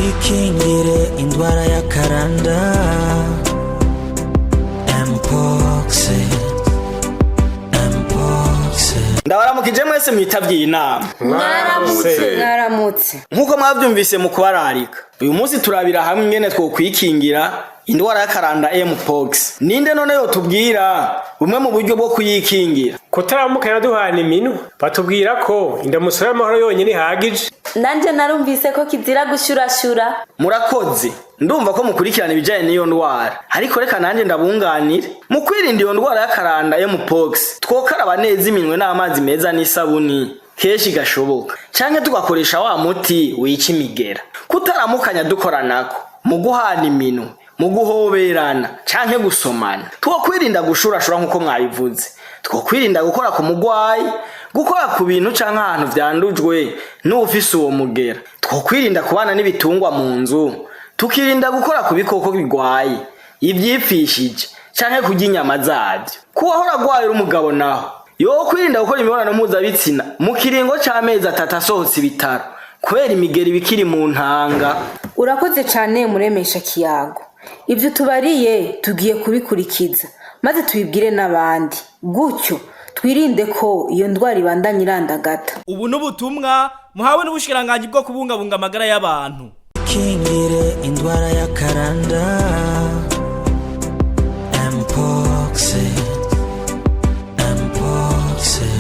Twikingire indwara y'akaranda Mpox, Mpox. Ndabaramukije mwese mwitavye iyi nama. Mwaramutse. Mwaramutse. Nk'uko mwavyumvise mu kubararika, uyu munsi turabira hamwe ingene twokwikingira indwara y'akaranda Mpox. Ninde none yotubwira bumwe mu buryo bwo kuyikingira? Kutaramukanya duhana iminwe, batubwira ko indamutso y'amahoro yonyine ihagije. Nanje narumvise ko kizira gushurashura. Murakoze, ndumva ko mukurikirana ibijanye n'iyo ndwara, ariko reka nanjye ndabunganire. Mu kwirinda iyo ndwara y'akaranda Mpox, twokaraba neza iminwe n'amazi meza n'isabuni kenshi gashoboka, canke tugakoresha wa muti wica imigera. Kutaramukanya dukoranako mu guhana iminwe, mu guhoberana canke gusomana. Twokwirinda gushurashura nk'uko mwabivuze. Twokwirinda gukora ku mugwayi, gukora ku bintu canke ahantu vyandujwe n'uwufise uwo mugera. Twokwirinda kubana n'ibitungwa mu nzu, tukirinda gukora ku bikoko bigwaye, ivyipfishije canke kurya inyama zavyo. Kuwahora agwaye uri umugabo naho, yokwirinda gukora imibonano mpuzabitsina mu kiringo c'amezi 3 asohotse ibitaro, kubera imigera ibikiri mu ntanga. Urakoze cane, muremesha kiyago. Ibyo tubariye tugiye kubikurikiza, maze tubibwire n'abandi, gutyo twirinde ko iyo ndwara ibandanya irandagata. Ubu n'ubutumwa muhawe n'ubushikiranganji bwo kubungabunga amagara y'abantu. Twikingire indwara y'akaranda Mpox.